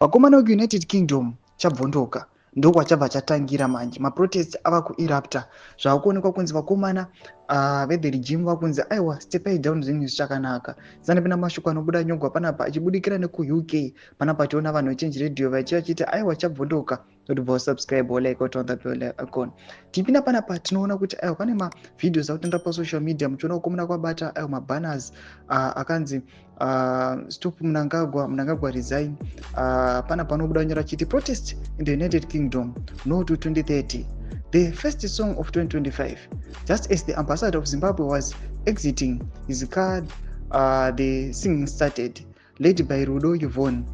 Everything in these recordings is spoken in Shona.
Vakomana vekuUnited Kingdom chabvondoka, ndokwachabva chatangira manje. Maprotest ava kuerupta, zvavakuonekwa kunzi vakomana vethe regime vakunzi aiwa, stepai down, zvinhu zvichakanaka. Sanapinda mashoko anobuda nyogwa panapa achibudikira nekuUK panapa, tiona vanhu veChange Radio vachiva vachiti aiwa, chabvondoka. Totibva wasubscribe, walike, waturn the bell icon. Tipinda panapa, tinoona kuti aiwa, pane mavideos akutendera pasocial media, muchiona kukomana kwabata aiwa mabanners akanzi "Stop Mnangagwa, Mnangagwa resign." Pana panobuda nyora chiti "Protest in the United Kingdom, no to 2030", the first song of 2025. Just as the ambassador of Zimbabwe was exiting his car, the singing started, led by Rudo Yvonne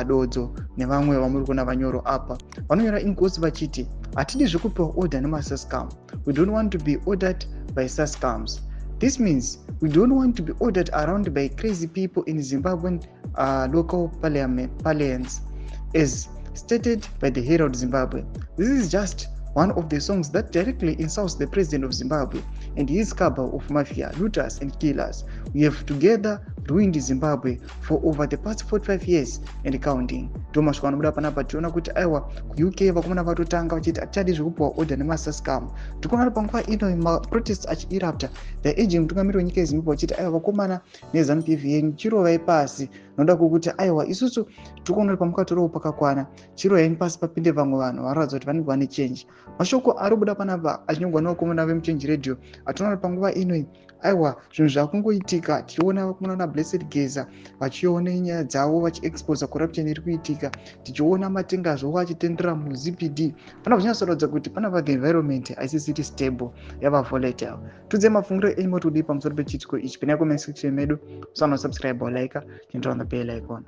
Dodzo nevamwe vamuri kuona vanyoro apa. Vanonyora ingosi vachiti, "Hatidi zvekupiwa order nemaSascum. We don't want to be ordered by sascums. This means we don't want to be ordered around by crazy people in Zimbabwean local parliaments, as stated by the Herald Zimbabwe. This is just one of the songs that directly insults the president of Zimbabwe and his cabal of mafia, looters and killers. We have together ruined Zimbabwe for over the past 45 years and counting." Ndo masvika anobuda panapa. Tiona kuti aiwa, kuUK vakomana vatotanga vachiti hatichadi zvekupiwa order nemasascum. Tikuona panguva ino maprotest achierupta, the aging mutungamiri wenyika yeZimbabwe vachiti aiwa, vakomana neZANU PF yenyu, chirovai pasi, noda kwokuti aiwa, isusu tikuona kuti pamukatorawo pakakwana, chirovai pasi papinde vamwe vanhu varatidza kuti vanenge vane change. Mashoko ari kubuda panapa achinyorwa nevakomana vemuChange Radio. Atinoona panguva inoi aiwa, zvinhu zvakungoitika, tichiona vakomana naBlessed Geza vachiona nyaya dzavo, vachiexposa corruption iri kuitika, tichiona matenga zvowo achitendera muZPD. Pana kuchinatsoratidza kuti panapa the environment haisisiri stable, yava volatile. Tudze mafungiro enyu, moti kudii pamusoro pechiitiko ichi? Pinai comment section medu, usana subscribe, like, turn on the bell icon.